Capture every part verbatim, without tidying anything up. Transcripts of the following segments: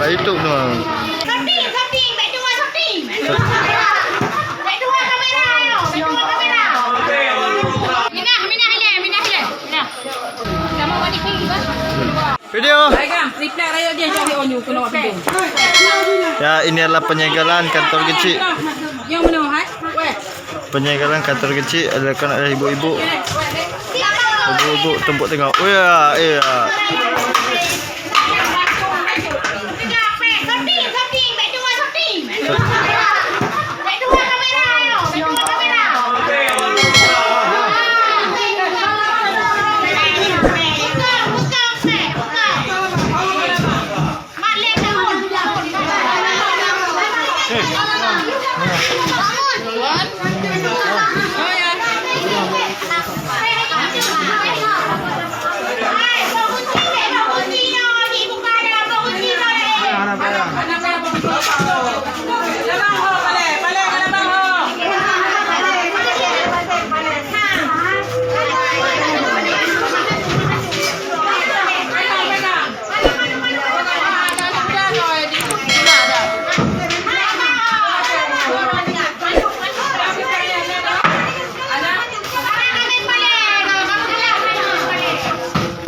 YouTube tu. Shooting, shooting, baik dua shooting. Baik dua kamera, yo, baik dua kamera. Minah, minah ilèe, minah ilèe. Minah. Kamu mau di sini, Bang? Video. Baik, Kang. Reply rakyat dia cari onyu kena waktu tu. Ya, ini adalah penyegelan kantor kecil. Yang mana, hai? Weh. Penyegelan kantor kecil dilakukan oleh ibu-ibu. Ibu-ibu tumpuk tengok. Oh ya, iya.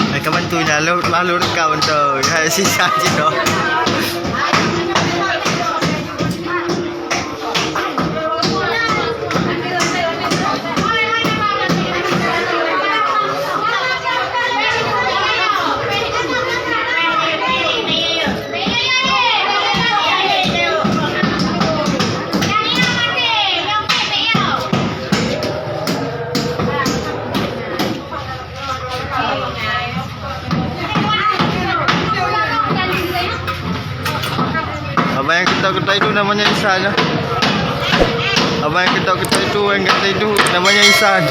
Hai, kawan tu, nyan lôn, lôn rekam tu. Hai, sisa cit tu. Abang yang ketok-ketok itu namanya Ihsan, ya. Abang yang ketok-ketok itu, yang kata itu namanya Ihsan.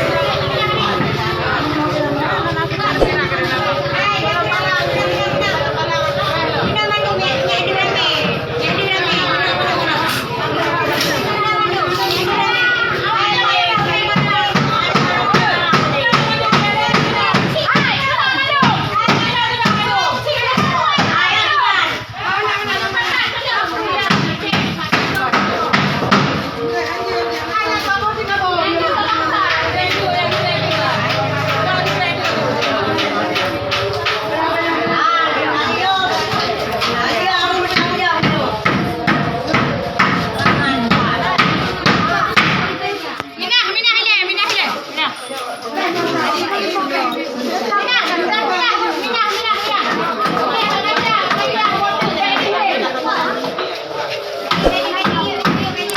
Minah, minah ilèe, minah ilèe. Minah. Minah, minah, minah, minah.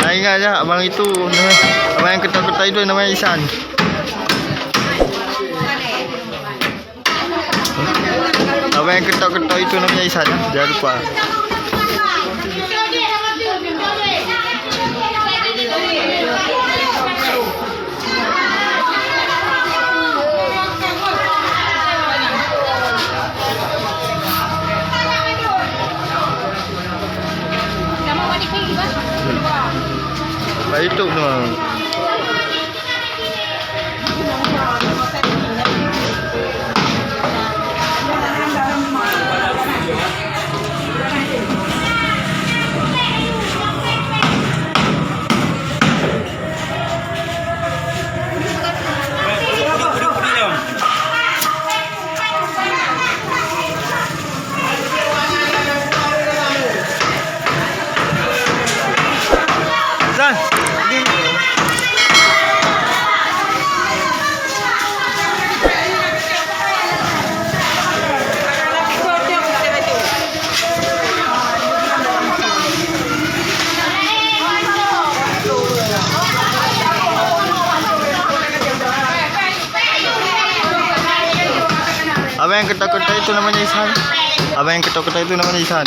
Nah, ingat ya, abang itu, abang yang ketok-ketok itu namanya Ihsan. Abang yang ketok-ketok itu namanya Ihsan, ya? Jangan lupa. Bak YouTube tu. Abang yang ketok-ketok itu namanya Ihsan. Abang yang ketok-ketok itu namanya Ihsan.